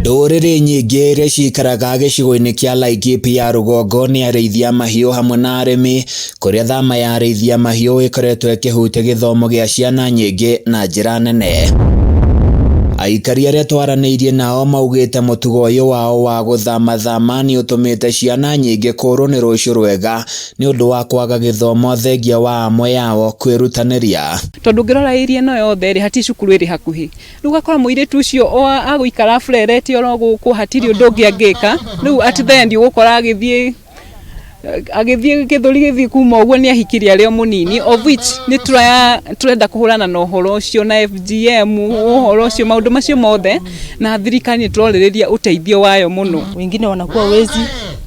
Ndũrĩrĩ nyingĩ iria cikaraga gĩcigo-inĩ kĩa Laikipia rũgongo nĩ arĩithia mahiũ hamwe na arĩmi, kũrĩa thama ya arĩithia mahiũ ĩkoretwo ĩkĩhutia gĩthomo gĩa ciana nyingĩ na njĩra nene. Aikari arĩa twaranĩirie nao maugĩte mũtugo ũyũ wao wa gũthamathama nĩ ũtũmĩte ciana nyingĩ kũrwo nĩ rũciũ rwega nĩ ũndũ wa kwaga gĩthomo thengia wa amwe yao kwĩrutanĩria. Tondũ ũngĩrora area ĩno yothe rĩ, hatirĩ cukuru ĩrĩ hakuhĩ. Rĩu ũgakora mũirĩtu ũcio agũikara aburerete oro gũkũ hatirĩ ũndũ ũngĩ angĩka. Rĩu at the end ũgũkora agĩthiĩ agĩthiĩ gĩthũri gĩthiĩ kuma ũguo nĩ ahikire arĩ o mũnini, of which nĩ tũrenda kũhũrana na ũhoro ũcio na FGM, ũhoro ũcio maũndũ macio mothe, na thirikari nĩ tũrorĩrĩria ũteithio wayo mũno. Wengine wanakuwa wezi,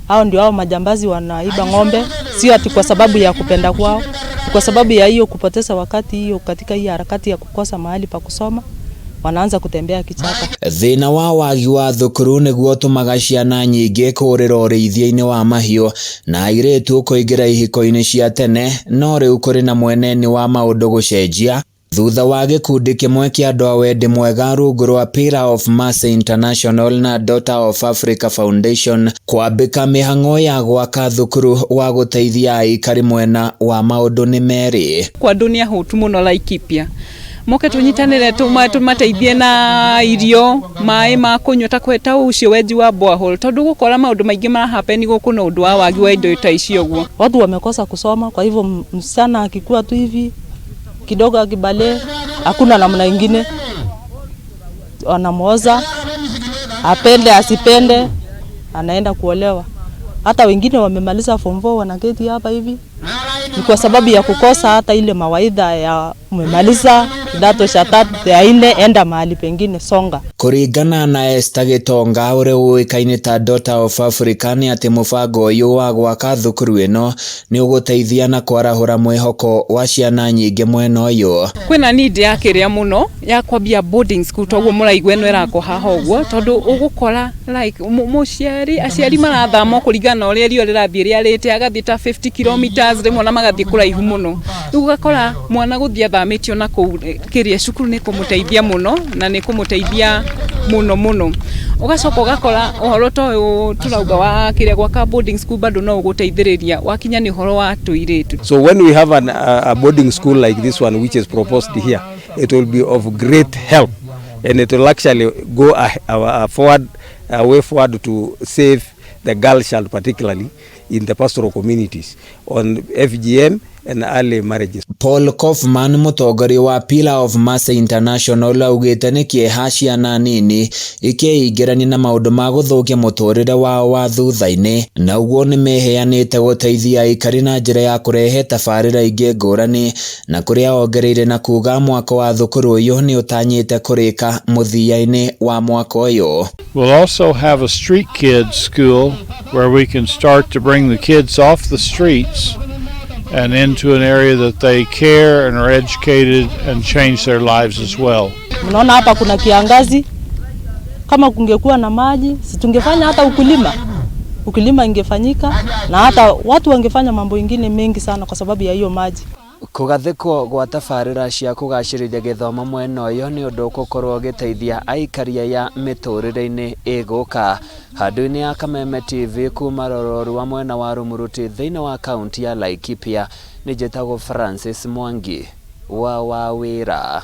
hao ndio hao majambazi wanaiba ng'ombe, sio ati kwa sababu ya kupenda kwao, kwa sababu ya hiyo kupoteza wakati hiyo katika hii harakati ya kukosa mahali pa kusoma, wanaanza kutembea kichaka. Thĩna wa wagi wa thukuru nĩguo ũtũmaga ciana nyingĩ kũũrĩra ũrĩithia-inĩ wa mahiũ na airĩtu kũingĩra ihiko-inĩ cia tene, no rĩu kũrĩ na mweneni wa maũndũ gũcenjia thutha wa gĩkundi kĩmwe kĩa andũ a wendi mwega rungu rwa Pillar of Mercy International na Daughter of Africa Foundation kwambĩka mĩhang'o ya gwaka thukuru wa gũteithia aikari mwena wa maũndũ nĩ merĩ. Kwa andũ nĩ ahũtu mũno Laikipia, moke tũnyitanĩre tũmateithie na irio, maĩ ma kũnyua, ta ta ũcio wenji wa borehole, tondũ gũkora maũndũ maingĩ marahappen gũkũ na ũndũ wa wagi wa indo ta icio ũguo. Watu wamekosa kusoma, kwa hivyo msichana akikua tu hivi kidogo akibale, hakuna namna ingine, wanamuoza, apende asipende, anaenda kuolewa. Hata wengine wamemaliza form 4 wanaketi hapa hivi, ni kwa sababu ya kukosa hata ile mawaidha ya umemaliza kidato cha tatu ya nne, enda mahali pengine, songa. Kũringana na Esther Gitonga ũrĩa ũĩkaine ta Daughter of Africa nĩ atĩ mũbango ũyũ wa gwaka thukuru ĩno nĩ ũgũteithia na kwarahũra mwĩhoko wa ciana nyingĩ mwena ũyũ. Kwĩna need ya kĩrĩa mũno ya kwambia boarding school, toguo mũraigua ĩno ĩrakwo haha ũguo, tondũ ũgũkora like mũciari aciari marathama kũringana na ũrĩa riũa rĩrathiĩ rĩarĩte, agathiĩ ta 50 kilometers rĩmwe na magathiĩ kũraihu mũno. Rĩu ũgakora mwana gũthiĩ athamĩtio na kũu kĩrĩa cukuru nĩ kũmũteithia mũno na nĩ kũmũteithia mũno mũno. Ũgacoka ũgakora ũhoro ta ũyũ tũrauga wa kĩrĩa gwaka boarding school bado no ũgũteithĩrĩria wakinya nĩ ũhoro wa tũirĩtu. So when we have a boarding school like this one which is proposed here, it will be of great help and it will actually go a forward, a way forward to save the girl child, particularly in the pastoral communities, on FGM and early marriages. Paul Kaufman, mũtongoria wa Pillar of Mercy International, augĩte nĩ kĩeha ciana nini ikĩingĩrania na maũndũ ma gũthũkia mũtũrĩre wao wa thutha-inĩ, na ũguo nĩ meheanĩte gũteithia aikari na njĩra ya kũrehe tabarĩra ingĩ ngũrani, na kũrĩa ongereire na kuga mwako wa thukuru ũyũ nĩ ũtanyĩte kũrĩka mũthia-inĩ wa mwaka ũyũ. We'll also have a street kids school where we can start to bring the kids off the streets and into an area that they care and are educated and change their lives as well. Mnaona hapa kuna kiangazi, kama kungekuwa na maji si tungefanya hata ukulima, ukulima ingefanyika na hata watu wangefanya mambo ingine mengi sana kwa sababu ya hiyo maji. Kũgathĩkwo gwa tabarĩra cia kũgacĩrithia gĩthomo mwena ũyũ nĩ ũndũ ũgũkorwo ũgĩteithia aikari aya mĩtũrĩre-inĩ ĩgũka. Handũ-inĩ ya Kameme TV kuma Rororua mwena wa Rumuruti thĩinĩ wa kaunti ya Laikipia, nĩ njĩtagwo Francis Mwangi wa Wawĩra.